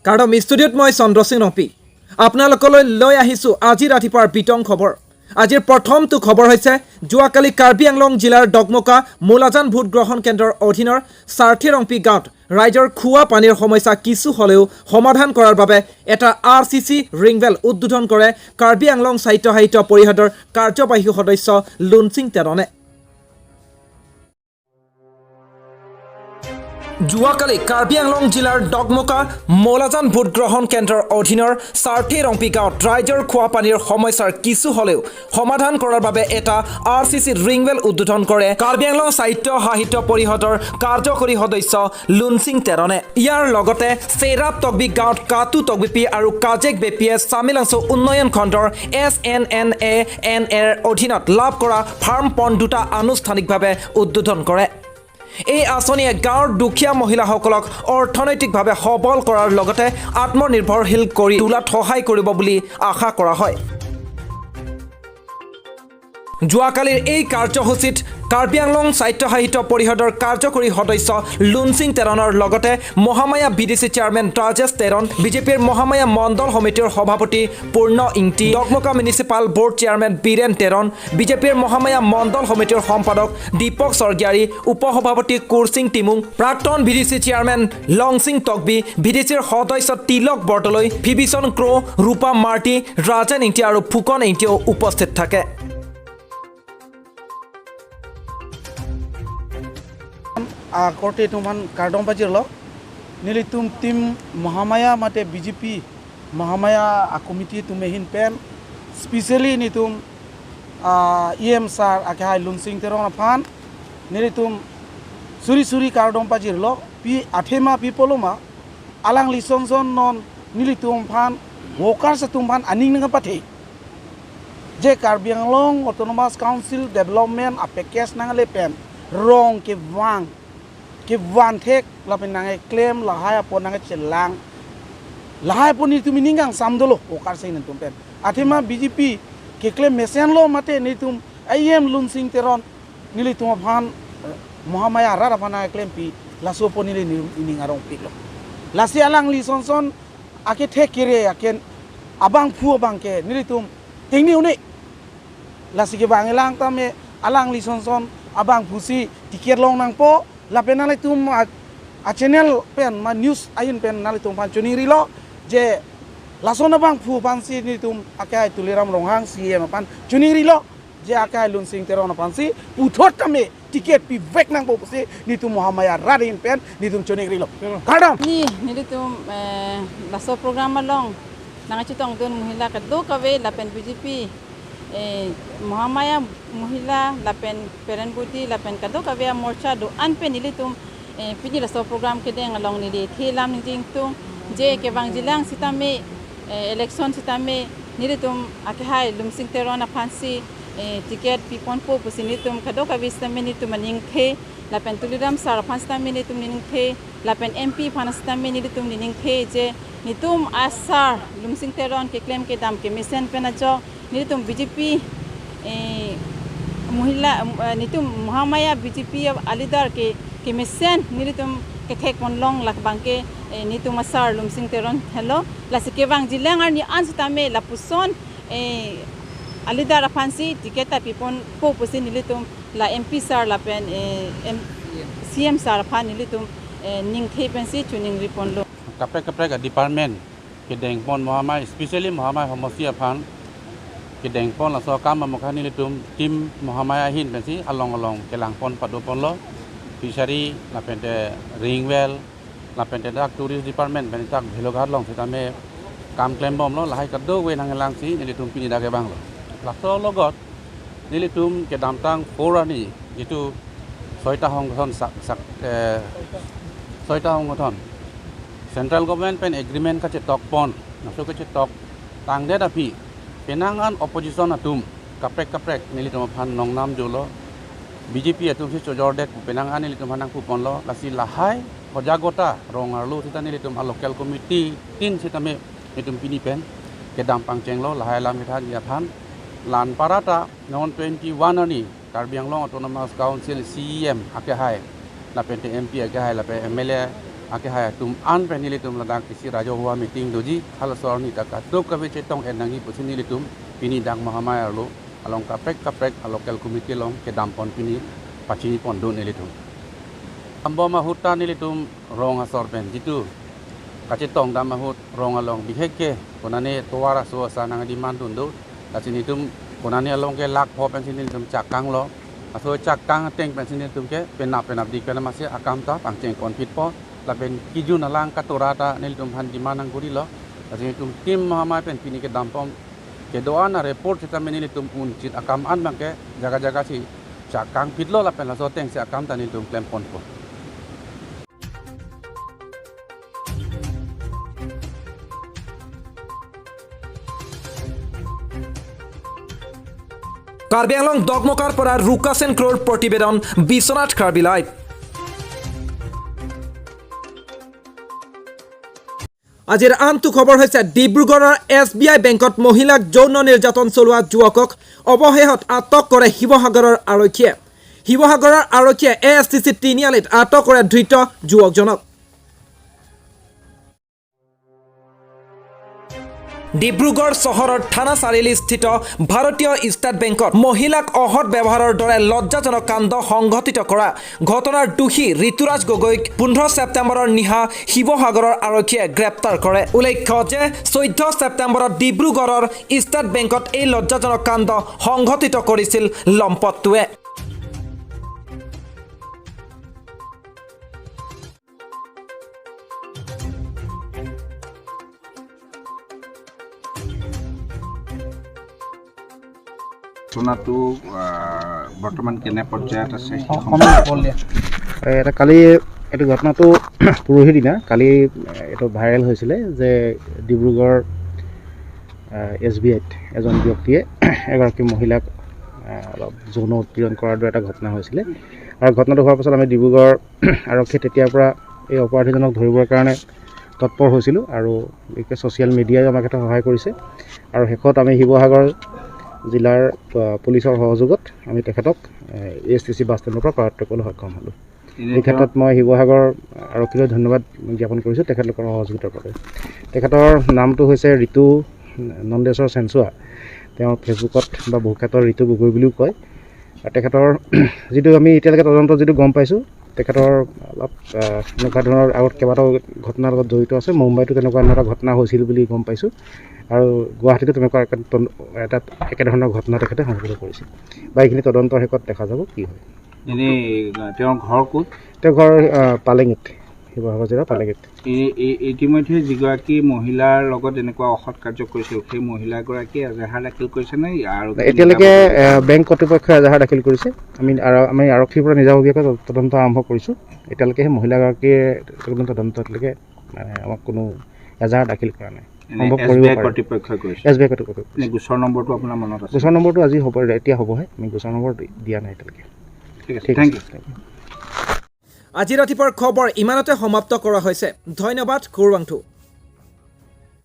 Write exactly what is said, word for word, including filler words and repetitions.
কাৰ্ডম ষ্টুডিঅ'ত মই চন্দ্ৰ সিং ৰংপি। আপোনালোকলৈ লৈ আহিছো আজি ৰাতিপুৱাৰ বিতং খবৰ। আজিৰ প্ৰথমটো খবৰ হৈছে, যোৱাকালি কাৰ্বি আংলং জিলাৰ ডকমকা মৌলাজান ভোটগ্ৰহণ কেন্দ্ৰৰ অধীনৰ চাৰ্থে ৰংপি গাঁৱত ৰাইজৰ খোৱা পানীৰ সমস্যা কিছু হ'লেও সমাধান কৰাৰ বাবে এটা আৰ চি চি ৰিংৱেল উদ্বোধন কৰে কাৰ্বি আংলং স্বায়ত্ত সাহিত্য পৰিষদৰ কাৰ্যবাহী সদস্য লুনচিং তেৰণে। যোৱাকালি কাৰ্বি আংলং জিলাৰ ডকমকা মৌলাজান ভোটগ্ৰহণ কেন্দ্ৰৰ অধীনৰ চাৰ্থে ৰংপি গাঁৱত ৰাইজৰ খোৱা পানীৰ সমস্যাৰ কিছু হ'লেও সমাধান কৰাৰ বাবে এটা আৰ চি চি ৰিংৱেল উদ্বোধন কৰে কাৰ্বি আংলং স্বায়ত্ত সাহিত্য পৰিষদৰ কাৰ্যকৰী সদস্য লুনচিং তেৰণে। ইয়াৰ লগতে চেৰাপ তকবি গাঁৱত কাটু তকবিপি আৰু কাজেক বেপিয়ে চামিলাংচু উন্নয়ন খণ্ডৰ S N N A N এৰ অধীনত লাভ কৰা ফাৰ্ম পণ্ড দুটা আনুষ্ঠানিকভাৱে উদ্বোধন কৰে। এই আঁচনিয়ে গাঁৱৰ দুখীয়া মহিলাসকলক অৰ্থনৈতিকভাৱে সবল কৰাৰ লগতে আত্মনিৰ্ভৰশীল কৰি তোলাত সহায় কৰিব বুলি আশা কৰা হয়। যোৱাকালিৰ এই কাৰ্যসূচীত কাৰ্বি আংলং স্বায়ত্ত সাহিত্য পৰিষদৰ কাৰ্যকৰী সদস্য লুনচিং তেৰণৰ লগতে Mahamaya B D C chairman Rajesh Teron, বিজেপিৰ মহামায়া মণ্ডল সমিতিৰ সভাপতি Purna Ingti, Dokmoka municipal board chairman Biren Teron, বিজেপিৰ মহামায়া মণ্ডল সমিতিৰ সম্পাদক দীপক স্বৰ্গীয়াৰী, উপ সভাপতি কুৰচিং টিমুং, প্ৰাক্তন বি ডি চি চেয়াৰমেন লংচিং তকবি, বি ডি চিৰ সদস্য তিলক বৰদলৈ, ফিবিচন ক্ৰ, ৰূপা মাৰ্টি, ৰাজেন ইংতি আৰু ফুকন ইংতিও উপস্থিত থাকে। Akorte atum aphan kardom pajirlo. Nelitum team Mahamaya mate B J P Mahamaya a committee atum ahin pen, specially nelitum, ah, E M sir akehai Lunsing Teron aphan nelitum suri suri kardom pajirlo. Pi athema pi pulo ma, alangli son son non nelitum aphan, workers atum aphan aning nangpathe. Je Karbi Anglong Autonomous Council development a package nangle pen rong kevang, kevan thek lapen nangkeklem lahai apot nangkechelang. Lahai apot nelitum aning kangsam dolo, workers ahin atum pen. Athema B J P keklem mesenlo mate nelitum E M Lunsing Teron nelitum aphan, eh, Mahamaya arat aphan nangklempi, laso apot neli ni-, aning arongpiklo. Lasi alangli son son akethe kere aken abangphu abang ke nelitum tingni uni. Lasi kevang elang tame alangli son son abangphu si ticket long nangpo, lapen nanglitum a, a channel pen ma news ahin pen nanglitum aphan chiningrilo, je lason abangphu aphan si nelitum akehai Tuliram Ronghang C E M aphan chiningrilo, je akehai Lunsing Teron aphan si puthot tame ticket pivek nangpo pusi nelitum Mahamaya arat ahin pen nelitum chiningrilo. Kardom. Ni, nelitum, eh, laso program along nangchetongdun mohila kadokave lapen B J P, eh, Mahamaya mohila lapen parent body lapen kadokave amorcha do-an pen nelitum, eh, pini laso program kedeng along neli thelam ningje ingtung, je kevangjilang sitame, eh, election sitame nelitum akehai Lunsing Teron aphan si, eh, ticket piponpo pusi nelitum kadokave sitame nelitum aningthe, lapen Tuliram sir aphan sitame nelitum ningthe, lapen M P aphan sitame nelitum ningthe, je nelitum a sir Lunsing Teron keklem kedam kemesen pen ajok nelitum B J P, eh, mohila, eh, nelitum Mahamaya B J P a leader ke, kemesen nelitum kethek ponlong lake abang ke, eh, nelitum a sir Lunsing Teron henlo. Lasi kevangjilang arni an sitame lapuson, eh, a leader aphan si ticket ta piponpo pusi nelitum la M P sir lapen, eh, M-, C M sir aphan nelitum, eh, ningthe pensi chiningri ponlo. Kaprek kaprek a department kedengpon Mahamaya, especially Mahamaya homosti aphan kedengpon laso akam amokha nelitum team Mahamaya ahin pensi along along kelangpon padoponlo, fishery lapente ring well lapente dak tourist department pen dak Bheloghat along sitame kam klembomlo, lahai kadokave nangkelangsi nelitum pini dak kevanglo. Laso logot nelitum kedamtang four arni, jitu soita hongthon sak, sak, eh, soita hongthon central government pen agreement kachetokpon, laso kachetok tangdet aphi penang an opposition atum kaprek kaprek nelitum aphan nongnam jolo, B J P atum si chojordet penang an nelitum aphan nangpuponlo, lasi lahai hojagota rong arlo sita nelitum a local committee tin sitame nelitum pini pen kedam pangchenglo lahai alam kethan aphan. La anparta non twenty-one arni Karbi Anglong Autonomous Council C E M akehai lapente M P akehai lapen M L A Akehai atum an pen nelitum ladak isi Rajya Sabha meeting doji, halaso arni ta kadokave chetong-et nangji pusi nelitum pini dak Mahamai arlo along kaprek kaprek a local committee along kedam pon pini pachini pon do nelitum. Ambom ahut ta nelitum rong asor pen jitu kachetong dam ahut rong along bihek ke konane tovar aso asa nang demand dun do. Lasi nelitum konane along ke lakh pho pensi nelitum chakang lo. Aso chakang ateng pensi nelitum ke penap penap dik pen amatsi akam ta pangcheng pon phit po. Lapen kijun alang katora ta nelitum aphan demand nang kuri lo. Lasi nelitum team Mahamai pen pini kedam pon kedo-an a report sitame nelitum unchit akam an abang ke jaga jaga si chakang phit lo lapen laso ateng si akam ta nelitum klem pon po. Karbi আংলং দকমকাৰ পৰা ৰুকাছেন ক্ৰ'ৰ প্ৰতিবেদন, বিশ্বনাথ কাৰ্বি লাইভ। আজিৰ আনটো খবৰ হৈছে ডিব্ৰুগড়ৰ S B I বেংকত মহিলাক যৌন নিৰ্যাতন চলোৱা যুৱকক অৱশেষত আটক কৰে শিৱসাগৰৰ আৰক্ষীয়ে। শিৱসাগৰৰ আৰক্ষীয়ে এ এছ টি চি তিনিআলিত আটক কৰে ধৃত যুৱকজনক। ডিব্ৰুগড় চহৰৰ থানা চাৰিআলিস্থিত ভাৰতীয় ষ্টেট বেংকত মহিলাক অসৎ ব্যৱহাৰৰ দৰে লজ্জাজনক কাণ্ড সংঘটিত কৰা ঘটনাৰ দোষী ঋতুৰাজ গগৈক পোন্ধৰ ছেপ্টেম্বৰৰ নিশা শিৱসাগৰৰ আৰক্ষীয়ে গ্ৰেপ্তাৰ কৰে। উল্লেখ্য যে চৈধ্য ছেপ্টেম্বৰত ডিব্ৰুগড়ৰ ষ্টেট বেংকত এই লজ্জাজনক কাণ্ড সংঘটিত কৰিছিল লম্পটটোৱে। ঘটনাটো, আহ, বৰ্তমান কেনে পৰ্যায়ত আছে? এ, এটা কালি এইটো ঘটনাটো পৰহি দিনা, কালি, এ, এইটো ভাইৰেল হৈছিলে যে ডিব্ৰুগড়, আহ, এছ বি আইত এজন ব্যক্তিয়ে এগৰাকী মহিলাক, আহ, অলপ যৌন উৎপীড়ন কৰাৰ দৰে এটা ঘটনা হৈছিলে। আৰু ঘটনাটো হোৱাৰ পাছত আমি ডিব্ৰুগড় আৰক্ষী তেতিয়াৰ পৰা এই অপৰাধীজনক ধৰিবৰ কাৰণে তৎপৰ হৈছিলোঁ আৰু বিশেষকৈ ছ'চিয়েল মিডিয়াইও আমাক এটা সহায় কৰিছে। আৰু শেষত আমি শিৱসাগৰ জিলাৰ, আহ, পুলিচৰ সহযোগত আমি তেখেতক, আহ, এ এছ টি চি বাছ ষ্টেণ্ডৰ পৰা কৰায়ত্ত কৰিবলৈ সক্ষম হ'লোঁ। এই ক্ষেত্ৰত মই শিৱসাগৰ আৰক্ষীলৈ ধন্যবাদ জ্ঞাপন কৰিছোঁ তেখেতলোকৰ সহযোগিতাৰ বাবে। তেখেতৰ নামটো হৈছে ঋতু নন্দেশ্বৰ চেনচুৱা। তেওঁ ফেচবুকত বা বহুক্ষেত্ৰত ঋতু গগৈ বুলিও কয়। আৰু তেখেতৰ যিটো আমি এতিয়ালৈকে তদন্ত যিটো গম পাইছোঁ, তেখেতৰ অলপ, আহ, এনেকুৱা ধৰণৰ আগত কেইবাটাও ঘটনাৰ লগত জড়িত আছে। মুম্বাইতো তেনেকুৱা এনেকুৱা ঘটনা হৈছিল বুলি গম পাইছোঁ। আৰু গুৱাহাটীতো তেনেকুৱা এটা তন-, এটা একেধৰণৰ ঘটনা তেখেতে সংঘটিত কৰিছিল। বাকীখিনি তদন্তৰ শেষত দেখা যাব কি হয়। এনেই, আহ, তেওঁৰ ঘৰ ক'ত? তেওঁৰ ঘৰ, আহ, পালেঙিত, শিৱসাগৰ জিলাৰ পালেঙিত। এই, এই, ইতিমধ্যে যিগৰাকী মহিলাৰ লগত এনেকুৱা অসৎ কাৰ্য কৰিছিল, সেই মহিলাগৰাকীয়ে এজাহাৰ দাখিল কৰিছে নে? আৰু এতিয়ালৈকে, আহ, বেংক কৰ্তৃপক্ষই এজাহাৰ দাখিল কৰিছে। আমি আৰ-, আমি আৰক্ষীৰ পৰা নিজাববীয়াকৈ তদ-, তদন্ত আৰম্ভ কৰিছোঁ। এতিয়ালৈকে সেই মহিলাগৰাকীয়ে কোনো তদন্ত এতিয়ালৈকে, মানে, আমাক কোনো এজাহাৰ দাখিল কৰা নাই। এনে সম্ভৱ এছ বি আই কৰিব পাৰে। কৰ্তৃপক্ষই কৰিছে। এছ বি আই কৰ্তৃপক্ষই কৰিছে। এনে গোচৰ নম্বৰটো আপোনাৰ মনত আছে? গোচৰ নম্বৰটো আজি হ'ব, এতিয়া হ'বহে। আমি গোচৰ নম্বৰ দি-, দিয়া নাই এতিয়ালৈকে। ঠিক আছে, ঠিক থেংক আছে, ইউ। Thank you. আজি ৰাতিপুৱাৰ খবৰ ইমানতে সমাপ্ত কৰা হৈছে। ধন্যবাদ, কুৰৱাংথু।